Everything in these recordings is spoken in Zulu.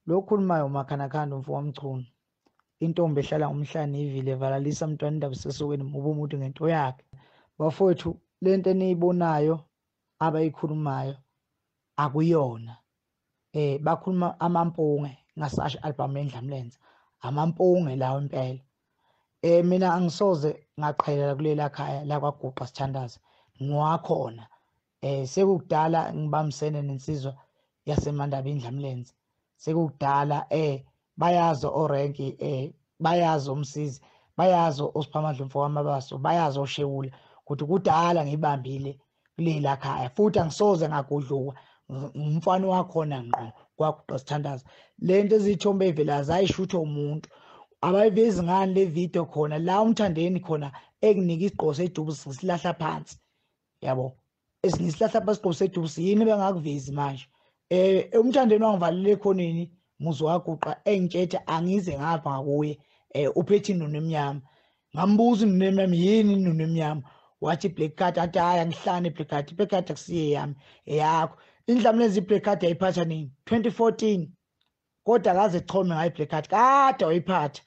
Lo okhulumayo uMakhanakhanda umfokaMchunu, intombi ehlala ngomhlane ivile evalalisa mntwana indaba isesokweni mubi umuntu ngento yakhe. Bafowethu lento eniyibonayo abayikhulumayo akuyona. Bakhuluma amampunge ngasasho album Endlamlenze, amampunge lawo impela. Mina angisoze ngaqhelela kulela khaya lakwaGuqa sithandaze ngiwakhona. Sekukudala ngibambisene nensizwa yaseMandaba Indlamlenze. Sekukudala bayazi orenki, bayazi omsizi, bayazi osiphamandla umfowamabaso, bayazi oshewula ukuthi kudala ngibambile kulela khaya futhi angisoze ngagudluka umfana wakhona ngqo kwaGuqa sithandaza. Lento ezithombe evela zayishuthwa umuntu abayivezi ngani le video khona la umthandeni khona ekunika isigqoko sedubusi silahla phansi, yabo, esingisilahla phansi isigqoko sedubusi yini bengakuvezi manje. Umthandeni wangivalele ekhoneni muzi waguqa engitshethe angize ngapha ngakuye, uphethe inunu emnyama. Ngambuza inunu emnyama yini inunu emnyama, wathi black card. Athi hayi angihlane black card, black card akusiye yami eyakho. Indlamlenze i-black card yayiphatha nini? 2014, kodwa akaze chome ngayo i-black card, kade wayiphatha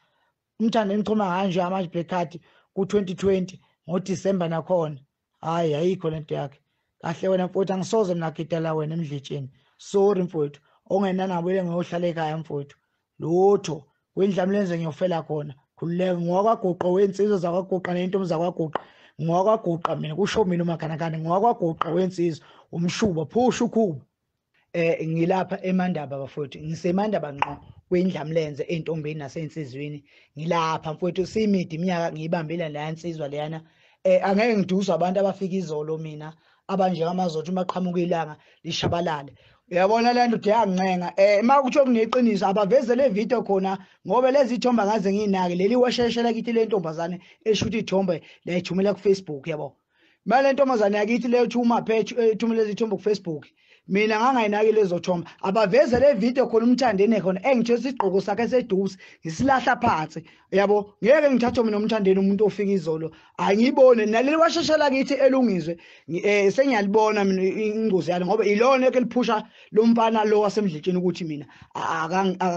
umthandeni choma ngayo nje manje black card ku-2020 ngoDisemba nakhona. Hayi ayikho lento yakhe kahle wena mfowethu, angisoze mina gidela wena emdletsheni, sorry mfowethu, ongenanabuyele ngiyohlala ekhaya mfowethu, lutho kwindlamlenze ngiyofela khona, khululeka. Ngiwakwaguqa wensizwa zakwaguqa ney'ntombi zakwaguqa, ngiwakwaguqa mina, kusho mina uMakhanakhana, ngiwakwaguqa wensizwa umshuba phusha ukhuba. Ngilapha eMandaba bafowethu, ngiseMandaba ngqo kwindlamlenze entombini nasensizweni, ngilapha mfowethu simide iminyaka ngiyibambile la insizwa leyana. Angeke ngiduswe abantu abafika izolo mina abanjengamazothi uma qhamuka ilanga lishabalale. Uyabona le nto uyangincenga, uma kuthiwa kuneqiniso abaveze le video khona, ngoba lezi ithombe angaze ngiyinake. Leli washeshela kithi le ntombazane eshutha ithombe layithumela ku-Facebook, yabo. Ma le ntombazane yakithi leyo thuma phethu ethumela lezi ithombe ku-Facebook, mina ngangayinaki lezo thombe. Abaveze le video khona umthandeni khona engithe isigqoko sakhe sedusi ngisilahla phansi, yabo. Ngeke ngithathe mina umthandeni umuntu ofika izolo, angiyibone naleli washeshela kithi elungizwe. Sengiyalibona mina ingozi yalo, ngoba ilona ekeliphusha lo mfana lo wasemdletsheni ukuthi mina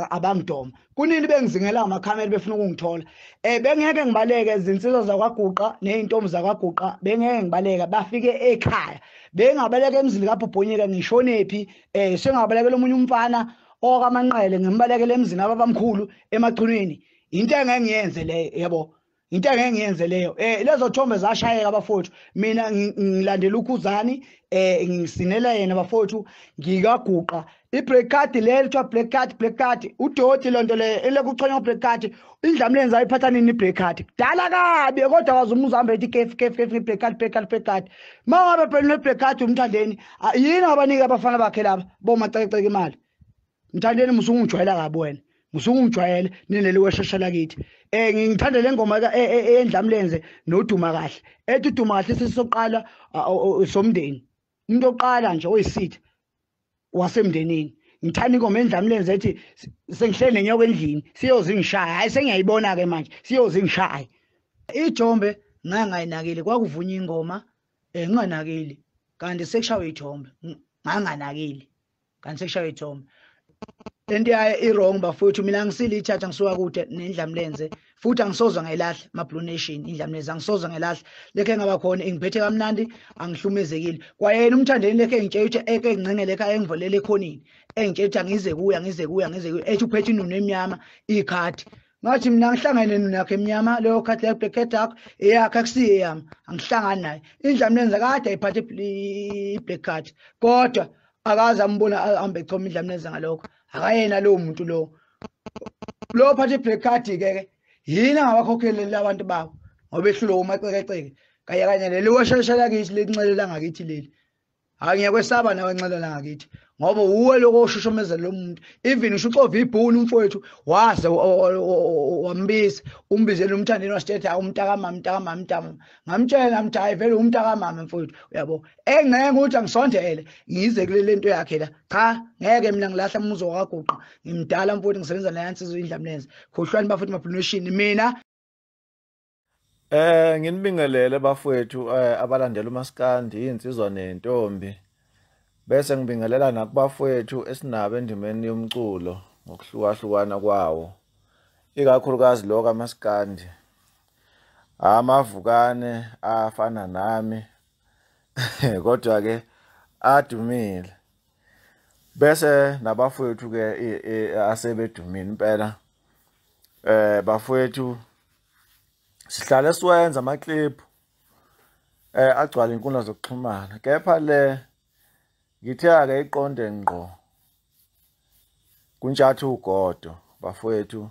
abangidoma. Kunini bengizingela amakhamera befuna ukungithola, bengeke ngibaleke izinsizwa zakwaGuqa nezintombi zakwaGuqa, bengeke ngibaleka bafike ekhaya, bengabaleka emzini kaBhobhonyeka ngishonephi, sengabalekela omunye umfana okamanqele ngimbalekele emzini ababamkhulu emachunwini. Into engeke ngiyenze leyo, yabo, into engeke ngiyenze leyo. Lezo thombe zashayeka bafowethu, mina ngilandela uKhuzani, ngisinela yena bafowethu, ngikaguqa. I-black card leli kuthiwa black card, black card udoti lonto leyo elekuchonywa black card. Indlamlenze ayiphatha nini i-black card? Kudala kabi, kodwa waze umuzi uhambe ethi kefu kefu kefu black card, black card, black card. Ma ngabe phela une-black card umthandeni, yini abanike abafana bakhe laba bomacekeceke imali? Mthandeni musungijwayela kabi wena, musungijwayele nineli wesheshela kithi. Ngithanda le ngoma eyendlamlenze noduma kahle, ethi uduma kahle sisoqala somndeni, umuntu oqala nje oyisitha wasemndenini. Ngithanda ingoma endlamlenze ethi sengihleli nenyoka endlini siyoze ingishaya. Hayi sengiyayibona ke manje siyoze ingishaya. Ijombe ngangayinakile, kwakuvunywa ingoma nginganakile, kanti sekushawe ithombe, nganganakile kanti sekushawe ithombe. Lento yayo i-wrong bafowethu, mina angisile ithatha ngisuka kude nendlamlenze futhi angisozwa ngayilahla ma-Blue Nation. Indlamlenze angisozwa ngayilahla, lekhe ngaba khona ingiphethe kamnandi, angihlumezekile. Kwayena umthandeni lekhe ngitshela ukuthi eke ngincengele ekhaya engivolele ekhoneni, engitshela ukuthi angize kuye, angize kuye, angize kuye, ethi uphethe inunu emnyama ikhadi. Ngathi mina ngihlangene nenunu yakhe emnyama, leyo khadi leyo black card yakho eyakhe akusiye eyami, angihlangani naye. Indlamlenze kade ayiphathe i-black card, kodwa akaze ambona ahambe echoma indlamlenze ngalokho. Akayena lowo muntu lo lo phathe i-black card ke ke yini angabakhokheleli abantu babo, ngoba ehlulwe umacekeceke kanye kanye leli wesheshela kithi lincelela ngakithi leli. Hayi ngiyakwesaba nawe ncelela ngakithi, ngoba uwe lokho oshushumezela lo muntu. Even usho uxova ibhunu umfowethu waze wambisa umbizele umthandeni wasithethe umntakamama, umntakamama, umntakamama. Ngamtshela ngamthi hayi vele umntakamama mfowethu, uyabo, engeke ukuthi angisondele ngize kule lento yakhe la. Cha ngeke mina ngilahla umuzi wakaGuqa, ngimdala mfowethu, ngisebenza naye insizwa indlamlenze. Khohlwani bafowethu ma-Blue Nation mina. Nginibingelele bafowethu abalandela uMaskandi, insizwa nentombi. Bese ngibingelela nakubafowethu esinabo endimeni yomculo. ngokuhlukahlukana kwawo, ikakhulukazi lo kaMaskandi, amavukane afana nami kodwa ke adumile, bese nabafowethu ke asebedumile impela. Bafowethu, sihlale siwenza amaclip agcwala inkundla zokuxhumana, kepha le ngithe ake iqonde ngqo kuNtshatha uGodo bafowethu,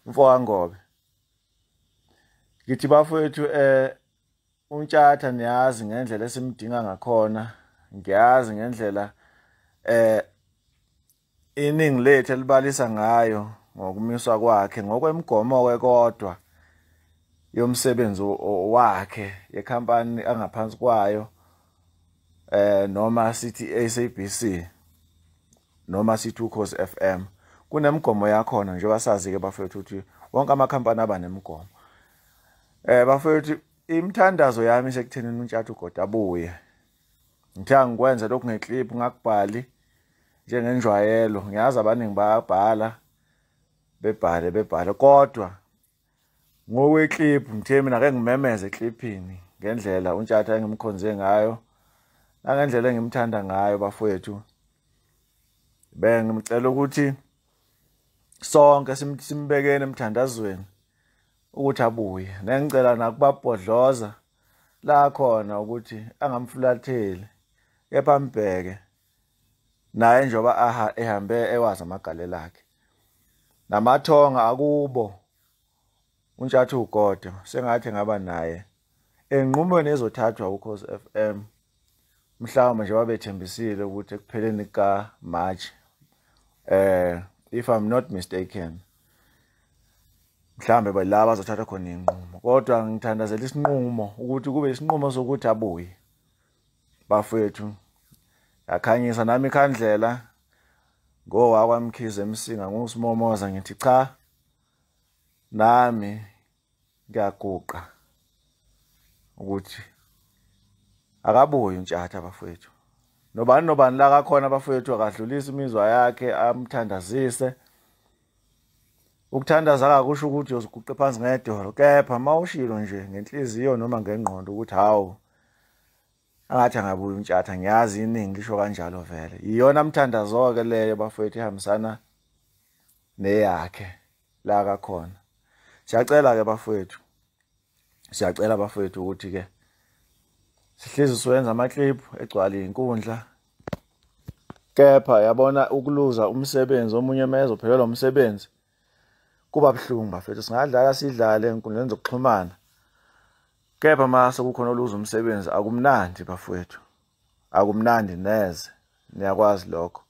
mfokaNgobe. Ngithi bafowethu, uNtshatha niyazi ngendlela esimdinga ngakhona, ngiyazi ngendlela iningi lethu elibalisa ngayo ngokumiswa kwakhe ngokwemigomo ke kodwa yomsebenzi wakhe yekhampani angaphansi kwayo, noma sithi SABC noma sithi Ukhozi FM, kunemigomo yakhona njengoba sazi ke bafethu ukuthi wonke amakhampani aba nemigomo. Bafethu, imithandazo yami isekuthenini uNtshatha uGodo abuye. Ngithe ngikwenza lokhu ngeclip, ngakubhali njengenjwayelo. Ngiyazi abaningi bayabhala, bebhale bebhale, kodwa ngokweclip ngithe mina ake ngimemeze eclipini ngendlela uNtshatha engimkhonze ngayo nangendlela engimthanda ngayo bafowethu. Bengimcela ukuthi sonke simbekene emthandazweni ukuthi abuye, nengicela nakubabhodloza la khona ukuthi angamfulatheli, kepha ambheke naye njengoba ehambe ewazi amagalelo akhe namathonga akubo uNtshatha uGodo. Sengathi ngaba naye enqumweni ezothathwa Ukhozi FM, mhlawumbe njengoba bethembisile ukuthi ekupheleni ka March, if I'm not mistaken, mhlambe laba bazothatha khona inqumo, kodwa ngithandazela isinqumo ukuthi kube isinqumo sokuthi abuye bafowethu. Yakhanyisa nami ikhandlela ngowakwaMkhize eMsinga, ngusimomoza ngithi cha, nami ngiyaguqa ukuthi akabuye uNtshatha bafowethu. Nobani nobani la kakhona bafowethu akadlulisa imizwa yakhe, amthandazise. Ukuthandaza akakusho ukuthi uyoziguqa phansi ngedolo, kepha mawushilo nje ngenhliziyo noma ngengqondo ukuthi hawu, angathi angabuya uNtshatha. Ngiyazi iningi lisho kanjalo vele. Iyona mthandazo ke leyo bafowethu, ihambisana neyakhe la kakhona. Siyacela ke bafowethu, siyacela bafowethu ukuthi ke sihlezi siwenza amaclip egcwala inkundla, kepha yabona ukuluza umsebenzi, omunye mezo phelelwa umsebenzi kuba buhlungu bafethu. Singadlala sidlale enkundleni zokuxhumana, kepha mase kukhona oluza umsebenzi akumnandi bafowethu, akumnandi neze, niyakwazi lokho.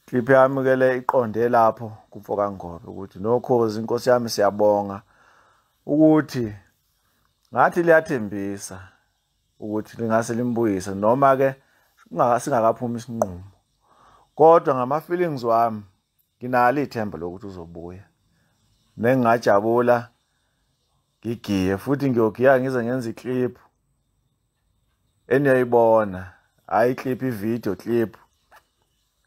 Clip yami ke le iqonde lapho kumfokaNgobe ukuthi nokhozi inkosi yami siyabonga ukuthi ngathi liyathembisa ukuthi lingase limbuyise, noma ke singakaphumi isinqumo, kodwa ngama feelings wami nginalo ithemba lokuthi uzobuya. Nengingajabula ngigiye futhi ngiyogiya ngize ngenze iclip eniyayibona, hayi clip, ivideo clip,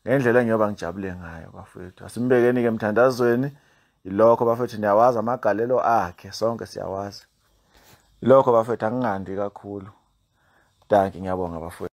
ngendlela engiyoba ngijabule ngayo bafowethu. Asimbekeni ke emthandazweni. Ilokho bafowethu, niyawazi amagalelo akhe, sonke siyawazi ilokho bafowethu. Angingandi kakhulu, dankie, ngiyabonga bafowethu.